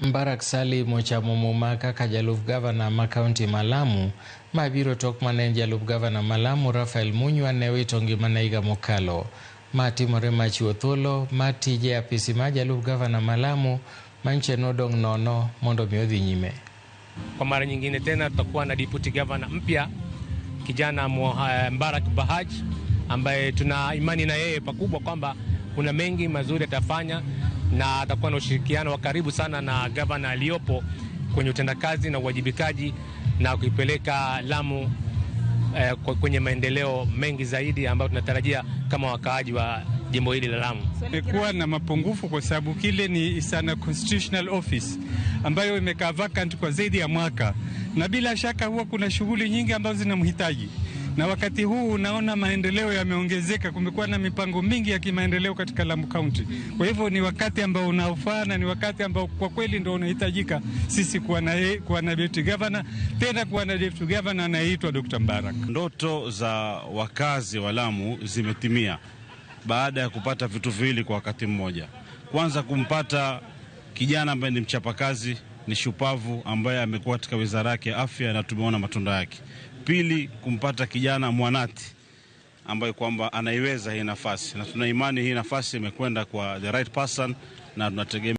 Mbarak Salim ochamo muma kaka jalup gavana ma kaunti ma Lamu. Ma biro tok mane en jalup gavana ma Lamu Raphael Munywa ne owito ngimane higa mokalo. Ma timore ma chiwo thuolo mar tije e apisi mar jalup gavana ma Lamu manyiche nodong' nono mondo mi odhi nyime. Kwa mara nyingine tena tutakuwa na deputy governor mpya, kijana Mbarak Bahaj, ambaye tuna imani na yeye pakubwa kwamba kuna mengi mazuri atafanya na atakuwa na ushirikiano wa karibu sana na gavana aliyopo kwenye utendakazi na uwajibikaji na kuipeleka Lamu kwenye maendeleo mengi zaidi ambayo tunatarajia kama wakaaji wa jimbo hili la Lamu. Imekuwa na mapungufu kwa sababu kile ni sana constitutional office ambayo imekaa vacant kwa zaidi ya mwaka, na bila shaka huwa kuna shughuli nyingi ambazo zinamhitaji, na wakati huu unaona maendeleo yameongezeka, kumekuwa na mipango mingi ya kimaendeleo katika Lamu County. Kwa hivyo ni wakati ambao unaofaa na ni wakati ambao kwa kweli ndio unahitajika sisi kuwa na deputy governor, tena kuwa na deputy governor anayeitwa Dr. Mbarak. Ndoto za wakazi wa Lamu zimetimia baada ya kupata vitu viwili kwa wakati mmoja. Kwanza, kumpata kijana ambaye ni mchapakazi, ni shupavu, ambaye amekuwa katika wizara yake ya afya na tumeona matunda yake. Pili, kumpata kijana mwanati ambaye kwamba anaiweza hii nafasi, na tuna imani hii nafasi imekwenda kwa the right person na tunategemea